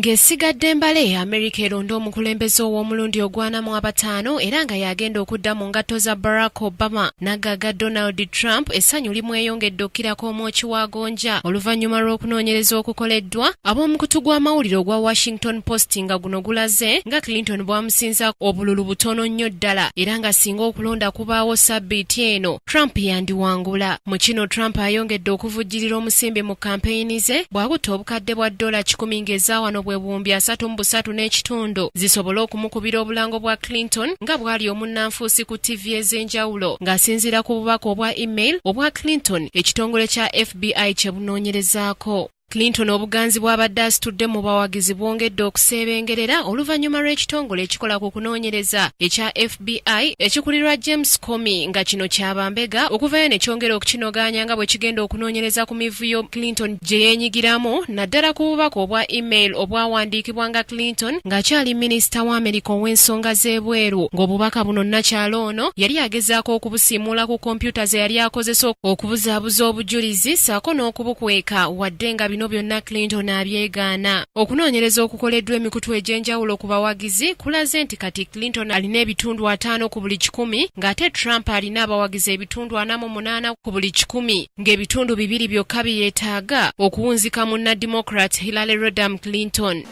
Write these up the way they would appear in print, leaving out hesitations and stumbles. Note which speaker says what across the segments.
Speaker 1: Ng'esigadde mbale, Amerika eronde omukulembeze ow'omulundi ogwana mu abataano era nga y'agenda okudda mu ngatto za Barack Obama n'aggaga Donald Trump, essanyu limweyongedde okukirako omwoki wa gonja oluvannyuma lw'okunoonyereza okukoleddwa ab'omukutu gw'amawulire ogwa Washington Post nga guno gulaze nga Clinton bw'amusinza obululu butono nnyo ddala era nga singa okulonda kubaawo ssabbiiti eno, Trump yandiwangula. Mu kino Trump ayongedde okuvujjirira omusimbi mu kampeyini ze bw'akutte obukadde bwa ddoola 100 ng'eza wano bwe 35,500 zisobole okumukubira obulango bwa Clinton nga bw'ali omunnanfuusi ku ttivi ez'enjawulo ng'asinziira ku bubaka obwa email obwa Clinton ekitongole kya FBI kye bunoonyerezaako. Clinton obuganzi bw'abadde asitudde mu bawagizi bwongedde okuseebengerera oluvannyuma lw'ekitongole ekikola ku kunoonyereza ekya FBI ekikulirwa James Comey nga kino kya bambega okuvayo ne kyongera okukinogaanya nga bwe kigenda okunoonyereza ku mivuyo Clinton gye yeenyigiramu naddala ku bubaka obwa email obwawandiikibwa nga Clinton ng'akyali minisita wa Amerika ow'ensonga z'ebweru ng'obubaka buno nnakyala ono yali agezaako okubusiimuula ku kompyuta ze yali akozesa okubuzaabuza obujulizi ssaako n'okubukweka wadde nga bino byonna Clinton abyegaana. Okunoonyereza okukoleddwa emikutu egy'enjawulo ku bawagizi kulaze nti kati Clinton alina ebitundu 50 ku buli kikumi ng'ate Trump alina abawagizi ebitundu 48 ku buli kikumi ng'ebitundu bibiri byokka bye yeetaaga okuwunzika munna Democrat Hillary Rodham Clinton.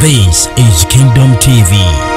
Speaker 2: This is Kingdom TV.